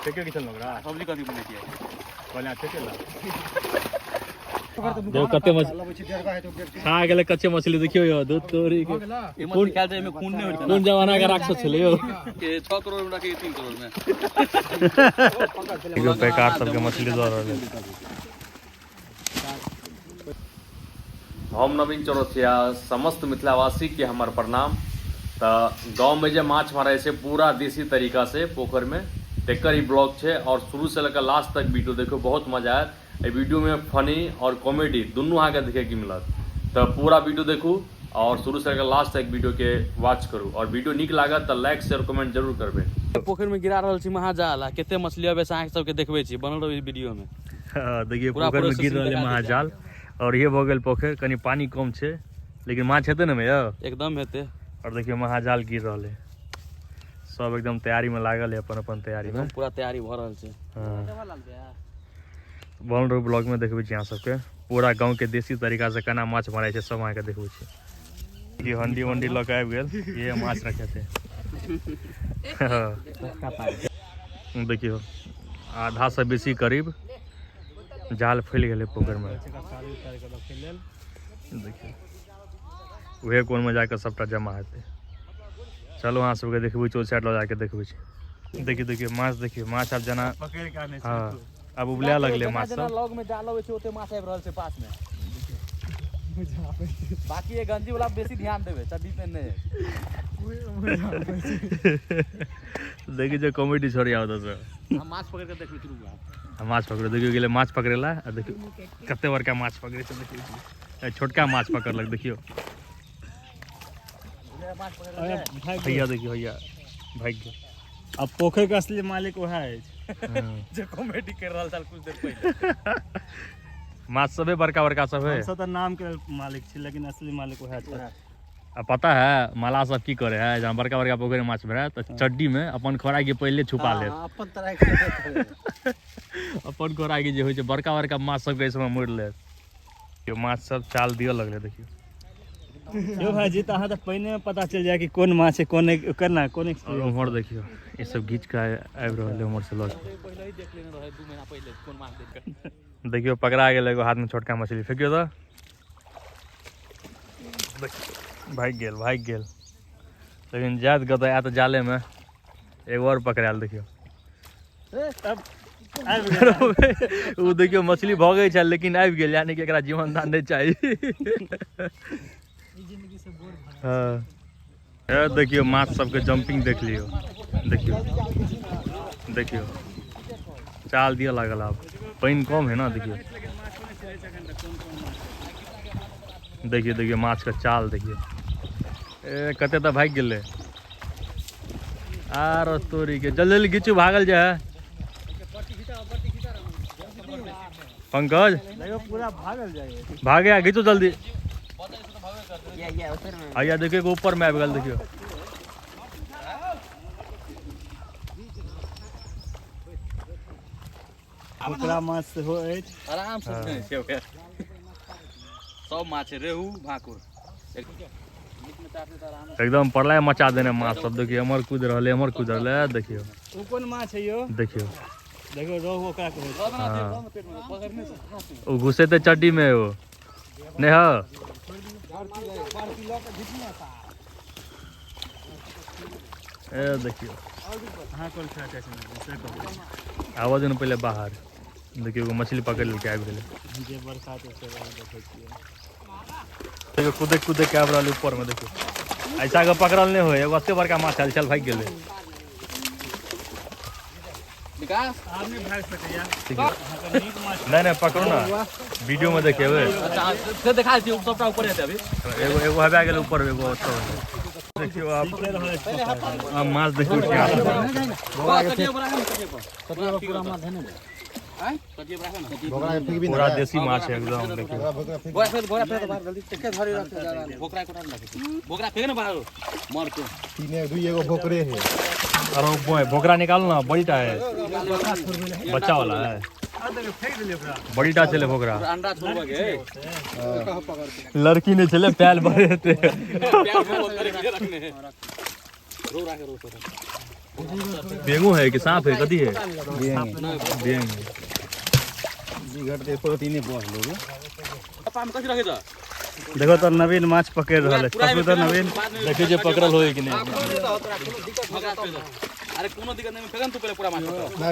ठेके के चल ओकरा सब्जी कथी बनै छै? कहलियै ठेके ला। देखो कते मछली खा गेलै, कच्चे मछली। देखियौ यौ, दूध तोरी के। ई मछली खायल छै, एहिमे खून नहि होइ छै। कोन जमाना के राक्षस छलै यौ? के 6 करोड़ में रखे, 3 करोड़ में। देखियौ, पैकार सबके मछली दऽ रहल है। हम नवीन चौरसिया, समस्त मिथिलावासी के हमर प्रणाम। तऽ गाँवमे जे माछ मारै छै पूरा देसी तरीका से पोखरिमे, तेकर ई ब्लॉग छै। और शुरू से लऽ कऽ लास्ट तक वीडियो देखियौ, बहुत मजा आयत। एहि वीडियोमे फनी और कॉमेडी दुनू अहाँके देखैके मिलत। तऽ पूरा वीडियो देखू और शुरू से लऽ कऽ लास्ट तक वीडियोके वॉच करू और वीडियो नीक लागत तऽ लाइक, शेयर, कमेंट जरूर करबै। पोखरि में गिरा रहल छी महाजाल, आ कते मछली अबै से अहाँ सबके देखबै छी। बनल रहू ई वीडियो में। हाँ, देखियौ। पूरा पोखरिमे गिर processing रहल है देखा दै। महाजाल और ये भऽ गेल पोखरि। कनि पानी कम छै, लेकिन माछ हेतै ने यौ? एकदम हेतै। और देखियौ, महाजाल गिर रहल है। सब एकदम तैयारी में लागल है, अपन अपन तैयारी में। एकदम पूरा तैयारी भऽ रहल छै। हाँ। बनल रहू ब्लॉग में, देखबै छी अहाँ सबके पूरा गाँव के देसी तरीका से केना माछ मारै छै, सब अहाँके देखबै छी। ये हंडी वंडी लऽ के आबि गेल, ये माछ रखे थे। देखियौ, आधा से बेसी करीब जाल फैल गेलै पोखरिमे। देखियौ, उहे कोनमे जाके सबटा जमा हेतै। चलू, अहाँ सबके देखबै छी, ओहि साइड लऽ जाके देखबै छी। देखियौ, देखियौ, माछ देखियौ। माछ आब जेना, हाँ, आब उबले लगलै माछ जेना सब। लग में जाल अबै छै, ओते माछ आबि रहल छै पास में। बाकी ये गंजी वाला बेसी ध्यान देबै, चड्डी पहिनने है। देखी जे कॉमेडी छोड़ी आओ से। हम माछ पकड़ के देखबै छी, रुकू। आ माछ पकड़ो। देखियौ, गेलै माछ पकड़ेला आ देखियौ कते बड़का माछ पकड़ै छै। देखियौ, ए, छोटका माछ पकड़लक। देखियौ भैया, देखियौ भैया, भागि गेल। अब पोखरि के असली मालिक वएह अछि। हँ। जे कॉमेडी कर रहल छल कुछ देर पहिले। माछ सबे बड़का बड़का सब है। हमसब तऽ नाम के मालिक छी, लेकिन असली मालिक वएह छै। आ पता है मलाह सब की करे है? जहाँ बड़का बड़का पोखरि में माछ भेटत तऽ चड्डी में अपन खोराकी पहिले छुपा लेत। अपन तरह के। अपन खोराकी जे होइ छै, बड़का बड़का माछ सबके एहि समय मोड़ि लेत। देखियौ, माछ सब चाल दिअ लगलै, देखियौ। यौ भाईजी, तऽ अहाँ तऽ पहिने में पता चलि जाय कि कोन माछ है, कोन केना कोन और एक्सपीरियंस। उम्हर देखियौ, ई सब घीच के आबि रहल है उम्हर से लऽ के। पहिले ही देख लेने रहे 2 महीना पहिले कोन माछ देख के। देखियौ, पकड़ा गेल एगो हाथ में छोटका मछली। फेकियौ तऽ देखियौ, भागि गेल, भागि गेल, लेकिन जायत कतऽ? आयत जाले में। एगो और पकड़ायल, देखियौ। आबि गेल। ओ देखियौ, मछली भगै छै लेकिन आबि गेल, यानी कि एकरा जीवन दान नहि चाही। हाँ। ए, देखियौ, माछ सबके जंपिंग देख लियौ। देखियौ, देखियौ, चाल दिअ लागल। आब पानि कम है ना। देखियौ, देखियौ, देखियौ, माछके चाल देखियौ। ए, कते तऽ भागि गेलै। आरो तोरी के, जल्दी जल्दी घिचू, भागल जे है। पंकज। देखियौ, पूरा भागल जाइए। भागे आ, घिचू जल्दी। आइया, देखियौ, एगो ऊपर में आबि गेल, देखियौ। भोकरा माछ सेहो अछि। आराम से छै छै ओकरा। सब माछ छै, रेहू, भाकुर। एकदम प्रलय मचा देने माछ सब। देखियौ, एम्हर कूद रहलै, एम्हर कूद रहलै, देखियौ। ओ कोन माछ है यौ? देखियौ। देखियौ, रोहु ओकरा कहै छै। हाँ। ओ घुसेते चड्डी में, ओ नहीं है। ए, देखियौ। अहाँ कोन खेला चाहै छी से कहू। आवाज ने पहिले बाहर। देखियौ, एगो मछली पकड़ लेलकै, आबि गेलै। जे बरसात है से वही देखै छियै। देखियौ, कूदे कूदे के आबि रहल ऊपर में। देखियौ, ऐसा के पकड़ल नहीं होय। एगो एते बड़का माछ आयल छल, भागि गेलै। विकास। आब नहि भागि सकैया। देखियौ। अहाँके नीक माछ। नहीं नहीं, पकड़ू ना, वीडियो में देखेबै। अच्छा, से देखा छी, सबटा ऊपर हेतै अभी। एगो एगो हबा गेल ऊपर, एगो ओतऽ। देखियौ आप। सीखे रहल अछि पकड़ै। आब माछ देखियौ क्या। कटिया पर राखो ने, कटिया पर। कटिया पर पूरा माछ धने। आय, कटिया पर राखो ना। पूरा देसी माछ है एकदम, देखियौ। बोरा फेंक, बोरा फेंक बाहर जल्दी। के धरी रख बोकरा कोटा रख, बोकरा फेंक ना बाहर मर के। तीने दुई एगो भोकरे है। अरे बोय, बोकरा निकालो ना, बड़ी टा है, बच्चा वाला है। बड़ी टा छलै बोकरा। अंडा छोड़बा के। लड़की नहीं छलै, पैल भरे हेतै। प्याज में बहुत करे रखने है। बेंगो है कि सांप है कथी है? बेंग है। देखो तो नवीन माछ पकड़ रहल है। पकड़ू तो नवीन। देखियो जे पकड़ल होय कि नहीं। अरे कोनो दिक्कत नहीं, फेंकन तू पहले पूरा माछ पकड़।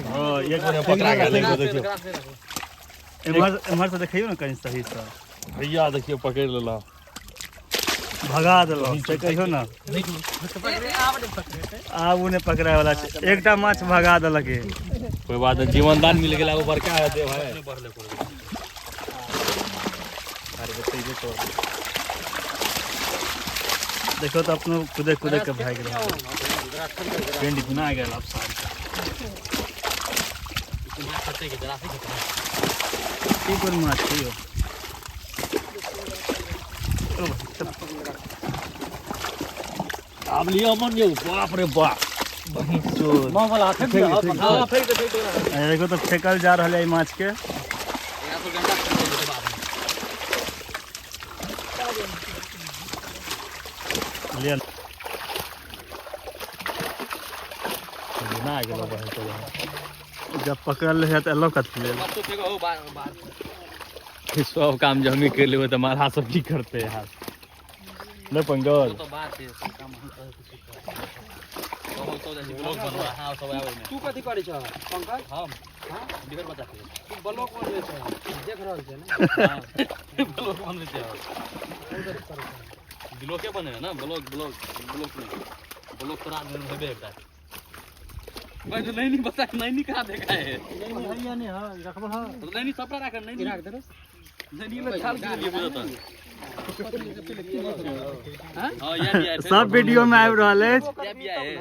हां एक बार पकड़ा गेल, देखो देखियो। एम्हर एम्हर से देखियो ना कहीं सही से। भैया देखियो पकड़ लेला, भगा देलो से कहियो ना। आब उ नहि पकड़ाय वाला छै। एकटा माछ भगा देलक। कोई बात नहीं, जीवन दान मिल गेला, वो बड़का हेतै भाई। अरे बतैबे तो देखो तो अपनो कूदे कूदे के भागि गेल। पेंट घुना गेल अब सार। की कोन माछ छै यौ? आब लियो मन यौ, बाप रे बाप। देखो तो फेंकल जा रहल है ई माछ के। लिअ घुना गेल बहन तो। जब पकड़ल है तऽ एलो कथी लेल? सब काम जे हमी कर लेबै तऽ मारा सब की करते यार। नहीं पंकज तो बात है, सब काम हम करे छी। तो जाइ छी ब्लॉग बनवा, हां सब आबै ने। तू कथी करै छह पंकज? हम हां बिगर बच्चा के तू ब्लॉग बनबै छह, देख रहल छै ने? ब्लॉग बनबै छै। ब्लॉगे बने ना, ब्लॉग ब्लॉग ब्लॉग नहीं, ब्लॉग तोरा दिन हेबे एकटा। भाई तो नहीं नहीं बता, नहीं नहीं कहां देखा है? नहीं हरिया नहीं हां रखबो हां। तो नहीं नहीं सबरा राख, नहीं नहीं राख दे। नहीं नहीं में छाल के लिए बुझत। हां या बिया है। सब वीडियो में आबि रहल अछि। या बिया है।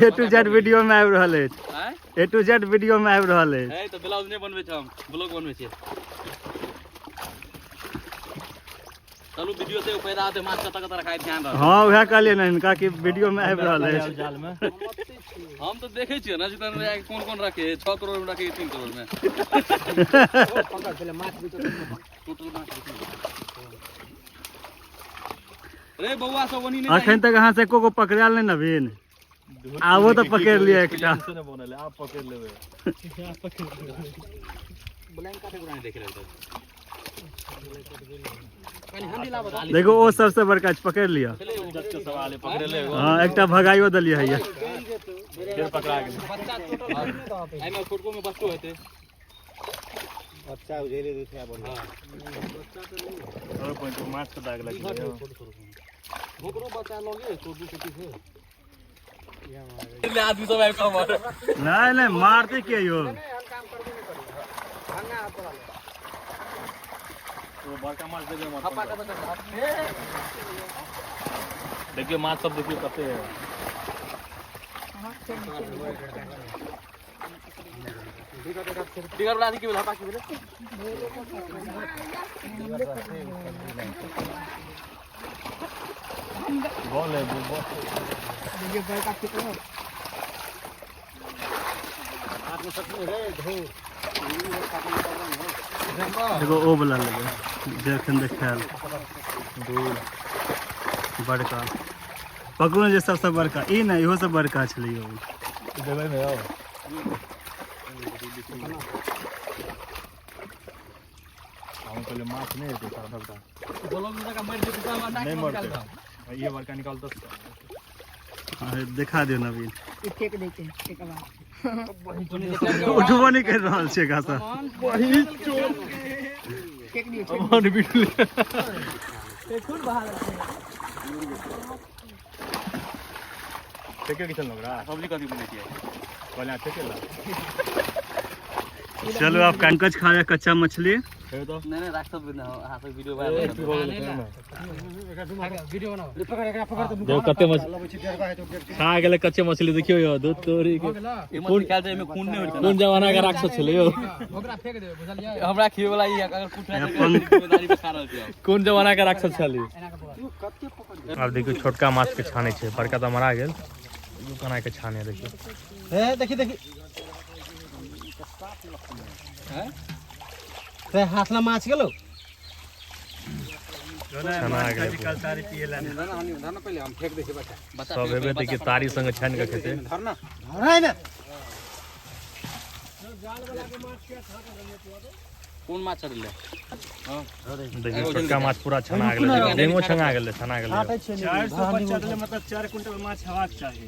ए टू जेड वीडियो में आबि रहल अछि। हां ए टू जेड वीडियो में आबि रहल अछि। ए तो ब्लाउज नहीं बनबै छै, हम ब्लॉग बनबै छियै। चलू वीडियो से पैदा होते माछ कत कत रखाय ध्यान रख। हां वएह कहलियै ने हिनका कि वीडियो में आबि रहल अछि। जाल में हम तो देखे छियै ना जितन कौन कौन रखे, 6 करोड़ में रखे 3 करोड़ में। पंकज पहले माछ बेचो। टोटल माछ बेचो। रे बौआ सब ओनी नहीं। अखन तक अहाँ से एको गो पकड़ायल नहि नवीन। आबो तऽ पकड़ लिअ एकटा। बनल आप पकड़ लेबै। ब्लैंक काटे पुराने देख रहे थे। देखो ओ सबसे बड़का छै, पकड़ लिअ। सवाल है, पकड़ ले। हां एकटा भगाइयो देलियै हैया। फिर पकड़ा गेल। बच्चा टोटल नहीं दह। एमे छोटको में बच्चो हेतै। बच्चा उझेले दे छै बढ़िया। और पॉइंट माछ के दाग लागि गेल। ओकरो बच्चा लगे तो 230 है। ले आदमी सब आबि कऽ हमर। नहीं नहीं मारते के यौ? हम काम करबे नहीं करी। भंगा हाथ वाला। वो बड़का माछ देखियो माछ। हप्पा के बच्चा। देखियो माछ सब देखियो कते है। बिगर वाला की भेल हप्पा की भेल? बॉल है बॉल। देखो ओ वाला लगे जे अखन देखायल बड़का। पकड़ू ने जे सबसे बड़का ई ने, इहो सब बड़का छलै यौ। देबै ने यौ। हम कहलियै माछ नहीं हेतै सारा सबटा। ब्लॉग में का मर जेतै तऽ नहीं मरतै। ये बड़का निकाल तो देखा दियौ नवीन। फेंक दै छै एक बार। उठबो नहि करि रहल छै घासा। फेंक दियौ। अमन बिटले। खून बहा फेके के चल ओकरा। सब्जी कथी बनै छै? कहलियै फेके ला। चलो आप पंकज खा रहे कच्चा मछली। हे तो नहीं नहीं राख सब ना, हां सब वीडियो ए, बना। की भऽ गेलै फेर ने? वीडियो बनाओ। पकड़ एकरा पकड़ तो। देखो कते मछली खा गेलै कच्चे मछली। देखियो यौ दूध तोरी के। ई मछली खायल जाय में खून नहीं होय छै। कोन जमाना के राक्षस छलै यौ? ओकरा फेंक देबै बुझलियै। हमरा खिए वाला ई अगर कुछ ना जिम्मेदारी पे खा रहल छी। कोन जमाना के राक्षस छलै? तू कते पकड़। आब देखियो छोटका माछ के छानै छै, बड़का तऽ मरा गेल। यो केना के छाने देखियो। ए देखी देखी ते हाथ ला माछ गेलो। छना गेलै पूरा। कल तारी पिएला ने। धरना पहिले हम फेंक दै छी बच्चा। सब हेबे देखिए तारी संगे छानि कऽ खेतै। धरना धरा ने। कोन माछ चढ़ले? देखियौ छोटका माछ पूरा छना गेलै, डेंगो छना गेलै, छना गेलै। 400 बच्चा देले मतलब 4 क्विंटल माछ हेबाक चाही।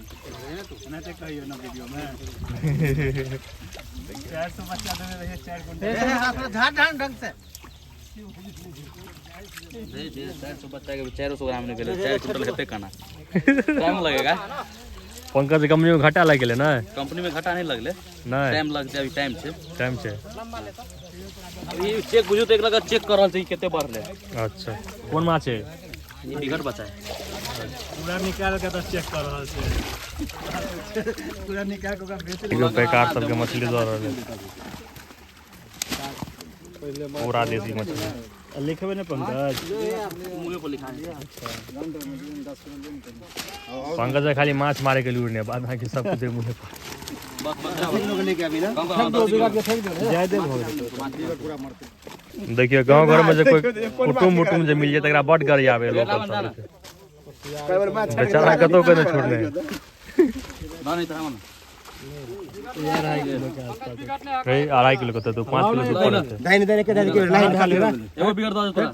नहि तऽ कहियो ना वीडियो में। 400 बच्चा देने रहिए 4 क्विंटल। झाड़ ढंग ढंग से। धीरे धीरे 400 बच्चा के 400 ग्राम नहीं भेलै, 4 क्विंटल हेतै केना? टाइम लगेगा। पंकज कंपनी में घाटा लागि गेलै ने? कंपनी में घाटा नहीं लगले। नहि। टाइम लगतै, अभी टाइम छै। टाइम छै। अभी चेक बुझू तऽ एक लगा चेक कर रहल छै कते बढ़ले। अच्छा कोन माछ है? ई बिगड़ बच्चा है। पूरा निकाल के तऽ चेक कर रहल छै। पूरा निकाल के ओकरा बेच। देखियौ पैकार सबके मछली दऽ रहल है। पूरा देसी मछली। लिखबे ने पंकज। मुँहे पर लिखा है। पंकज खाली माछ मारे के लूर नहीं, बाद बाकी सब कुछ मुँहे पर। बस बस लोग लेके अभी ना। जायदे भऽ गेलै। देखियौ गाँव घर में जे कोई कुटुम उटुम जे मिल जाए तकरा बड गरी आबे लोकल सब। बेचारा कतौ के नहि छोड़ने। ना नहीं तो हम 2.5 किलो कतौ 5 किलो से ऊपर हेतै। दाहिने दाहिने के दाहिने के लाइन ढाल ले। एगो बिगड़ दऽ तोरा।